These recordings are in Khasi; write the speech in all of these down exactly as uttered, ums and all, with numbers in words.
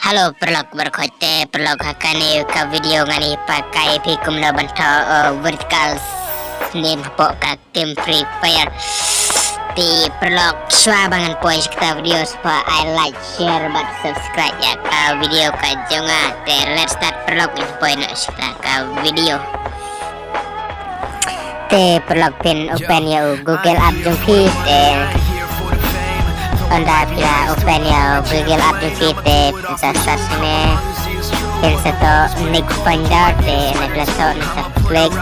Hello paralok, baroh khoit te paralok, ha kane ka video ngan ïa pynpaw ïa phi kumno ban thoh, uh, vertical name hapoh ka game Free Fire. Te paralok, shuwa ba ngan poi sha kata ka video, sngewbha ai like, share bad subscribe ïa ka video ka jong nga. Te let's start paralok, ngan poi noh sha kata ka video. Te paralok, phin open ïa u Google app jong phi. Te ynda phi la open ïa u Google app jong phi, te phin sa search ne, phin sa thoh Nick Finder. Te ynda phi la thoh, phin sa click.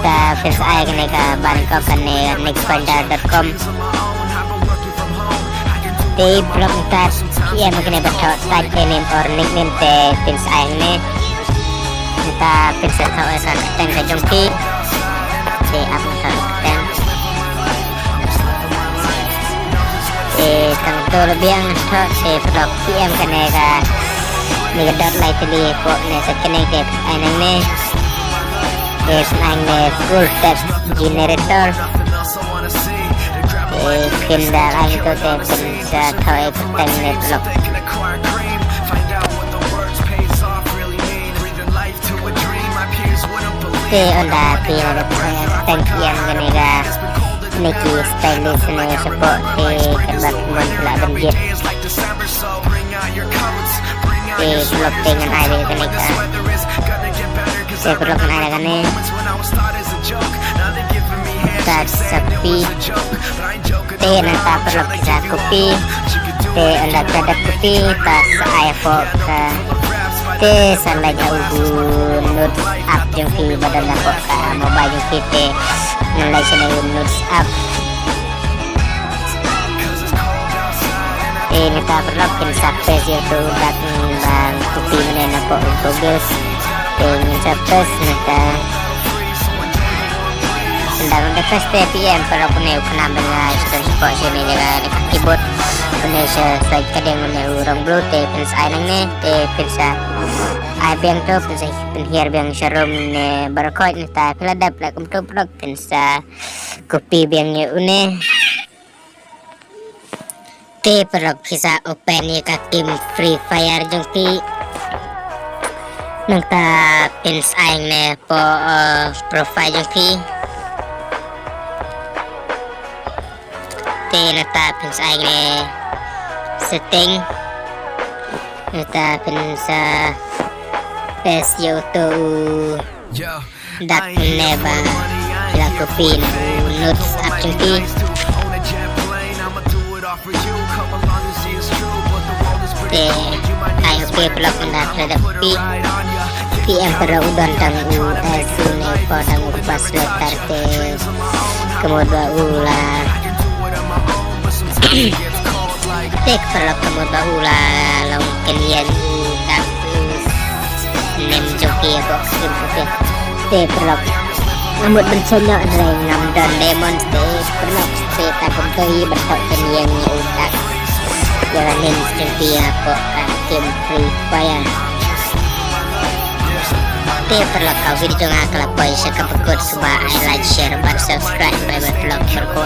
Te phin sa ai kane ka ban ko kane nick finder dot com. Te paralok, mynta phi ïa, mynta kane ba thoh type a name or nickname, te phin sa ai ne. Mynta phin sa thoh ïa ka kyrteng ka jong phi. Te ap mynta kyrteng. Te tang to la biang thoh, te paralok, phi ïa, kane ka, ne ka dot lai tylli hapoh ne sa kane, te ai nangne. Te phin ai ne full text generator. Te phin da ai to, te phin sa thoh ïa ka kyrteng ne paralok. Te ynda phi la dep thoh ïa ka kyrteng, phi ïa, kane ka, ne ki stylist ne shapoh, te katba phi mon phi lah ban jied. Te paralok, te ngan ai da kane ka. Te paralok, ngan ai da kane. Te sa copy. Te nangta paralok, phin sa copy. Te ynda phi la dep copy, phin sa ai hapoh ka. Te sa leit ha u Notes app jong phi ba don hapoh ka mobile jong phi, te ngan leit sha u Notes app. Te nangta paralok, phin sa paste ïa u dak ba ngi copy mynne napoh u Google. Te ngin sa paste nangta. Ynda ngin paste, te phi ïa, paralok, une u khnam ba nga sdang shapoh sha ne, ne ka keyboard, une sha side ka dieng, une u rong blue, te phin sa ai nangne. Te phin sa ai biang to, phin sa pynhiar biang sharum ne baroh khoit. Nangta phi la dep leh kumto paralok, phin sa copy biang ïa une. Te paralok, phi sa open ïa ka game Free Fire jong phi. Nangta phin sa ai ne hapoh, uh, profile jong phi. Te nangta phin sa ai ne setting. Nangta phin sa paste ïa uto u dak mynne ba la copy na u Notes app jong phi. Te ai okay paralok, ynda phi la dep copy. Phi ïa, paralok, u don tang u S, u ne u dang u first letter, te ka mut ba u la Te paralok, ka mut ba u la long kynïeng u dak u name jong phi hapoh screen jong phi. Te paralok, nga mut ban sngewthuh hynrei ngam don diamond, te paralok, te ta kumto hi ban thoh kynïeng u dak ïa la name jong phi hapoh ka game Free Fire. Te paralok, ka video jong nga ka la poi sha kaba kut, sngewbha ai like, share bad subscribe, bye bye paralok, kyrkhu.